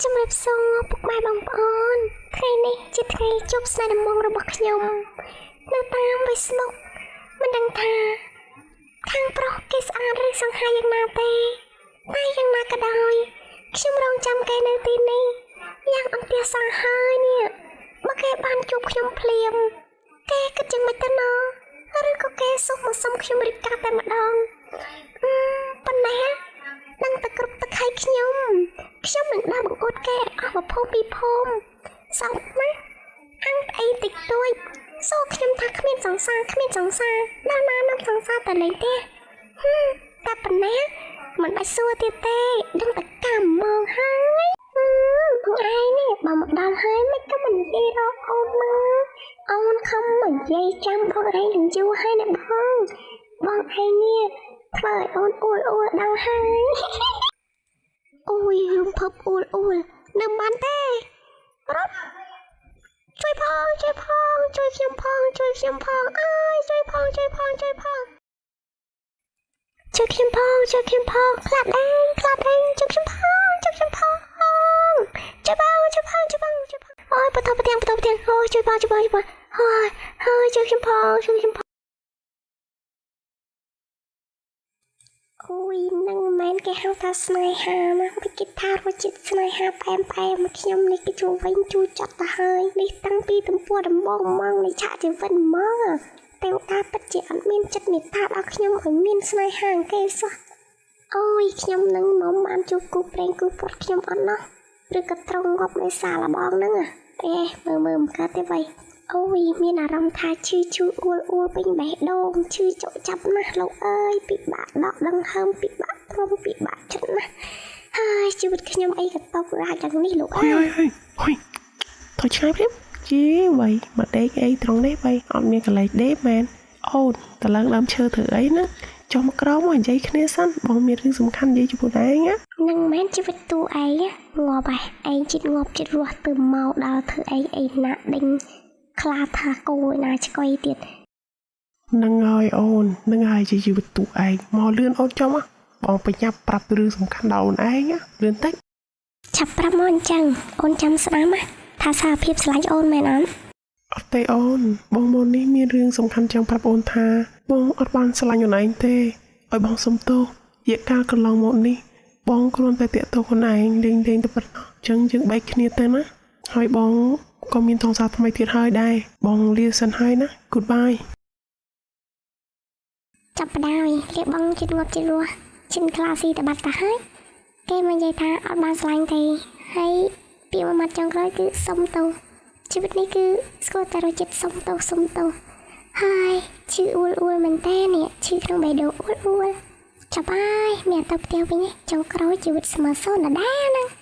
ជំរាបសួរពុកម៉ែបងប្អូនថ្ងៃនេះជាថ្ងៃជួបស្នេហ៍ដំបូងរបស់ខ្ញុំនៅតាម Facebook មិនដឹងថាខាងប្រុសគេស្អាតឬសង្ហាយ៉ាងណាទេតែយ៉ាងណាក៏ដោយខ្ញុំរងចាំគេនៅទីនេះយ៉ាងអន្ទះសារហើយនេះបើគេបានជួបខ្ញុំភ្លាមគេគិតយ៉ាងម៉េចទៅណោះឬក៏គេសុំមកសុំខ្ញុំរៀបការតែម្ដងប៉ុណ្ណេះដឹងតែគ្រប់ទឹកឲ្យខ្ញុំខ្ញុំនឹងដើរបង្អួតគេឲ្យអស់មួយភូមិពីរភូមិសោកណាស់អាំងប្អីតិចតួចសួរខ្ញុំថាគ្មានសង្សារគ្មានសង្សារដល់ណានាំសង្សារទៅលេងទេតែប៉ុណ្ណាមិនបាច់សួរទៀតទេដឹងតែកម្មមកហើយបងឯងនេះបើមកដល់ហើយមិនក៏មិននិយាយរកអូនមកអូនខំមកនិយាយចាំបងឯងនឹងយូរហើយណាបងបងឯងនេះធ្វើឲ្យអូនអួលអួលដល់ហើយអូយរំភើបអួលអួលនៅបានទេរត់ជួយផងជួយផងជួយខ្ញុំផងជួយខ្ញុំផងអើយជួយផងជួយផងជួយផងជួយខ្ញុំផងជួយខ្ញុំផងខ្លាចឯងខ្លាចឯងជួយខ្ញុំផងជួយខ្ញុំផងជួយផងជួយផងជួយផងជួយផងអូយបតបទាំងបតបទាំងអូយជួយផងជួយផងជួយផងហើយហើយជួយខ្ញុំផងជួយខ្ញុំផងអូយនឹងមែនគេហៅថាស្នេហាណាមិនគិតថារសជាតិស្នេហាផ្អែមផ្អែមខ្ញុំនេះគេជួវិញជួចត់ទៅហើយនេះតាំងពីទំព័រដំបូងហ្មងនៃឆាកជីវិតហ្មងទេវតាពិតជាអត់មានចិត្តមេត្តាដល់ខ្ញុំឲ្យមានស្នេហាគេសោះអូយខ្ញុំនឹងមកបានជួបគូប្រេងគូពត់ខ្ញុំអត់ណោះឬក៏ត្រង់ងាប់ដោយសារលបងហ្នឹងអេមើលមើលមិនកើតទេវ៉ៃអូយមានអារម្មណ៍ថាឈឺឈឺអួលអួលពេញបេះដូងឈឺចុកចាប់ណាស់លោកអើយពិបាកដកដង្ហើមពិបាកទ្រាំពិបាកចិត្តណាស់ហើយជីវិតខ្ញុំអីក៏តករាយ៉ាងនេះលោកអើយហុយហុយហុយថយឆ្ងាយព្រាមជីវ៉ៃមកដេកអីត្រង់នេះវ៉ៃអត់មានកន្លែងដេកមែនអូនតឡើងដើមឈើធ្វើអីណាចុះមកក្រោមមកនិយាយគ្នាសិនបងមានរឿងសំខាន់និយាយជាមួយឯងណានឹងមែនជីវិតតួឯងងាប់ហើយឯងចិត្តងាប់ចិត្តរស់ទៅមកដល់ធ្វើអីអីណាដេញខ្លាថាគោណាឆ្កុយទៀតនឹងហើយអូននឹងហើយជាជីវិតតួឯងមកលឿនអូនចុះមកបងបញ្ញាប្រាប់រឿងសំខាន់ដល់អូនឯងលឿនតិចឆាប់ប្រាប់មកអញ្ចឹងអូនចាំស្ដាប់ណាថាសារភាពឆ្លាញ់អូនមែនអត់អត់ទេអូនបងមុននេះមានរឿងសំខាន់ចង់ប្រាប់អូនថាបងអត់បានឆ្លាញ់អូនឯងទេឲ្យបងសុំទោសយៈកាលកន្លងមកនេះបងគ្រាន់តែតាក់ទងខ្លួនឯងលេងលេងតែប៉ុណ្ណោះអញ្ចឹងយើងបែកគ្នាទៅណាហើយបងក៏មានសង្សារថ្មីទៀតហើយដែរបងលាសិនហើយណា Goodbye ចាប់ផ្ដើមលាបងចិត្តងាប់ចិត្តរស់ឈិនខ្លាស៊ីតែបាត់ទៅហើយគេមកនិយាយថាអត់បានឆ្លាញ់ទេហើយពាក្យមួយម៉ាត់ចុងក្រោយគឺសុំទោសជីវិតនេះគឺស្គាល់តែរសជាតិសុំទោសសុំទោសហើយឈឺអួលអួលមែនតើនេះឈឺក្នុងបេះដូងអួលអួលចាប់ហើយមានទៅផ្ទះវិញចុងក្រោយជីវិតស្មើសូន្យដដែលហ្នឹង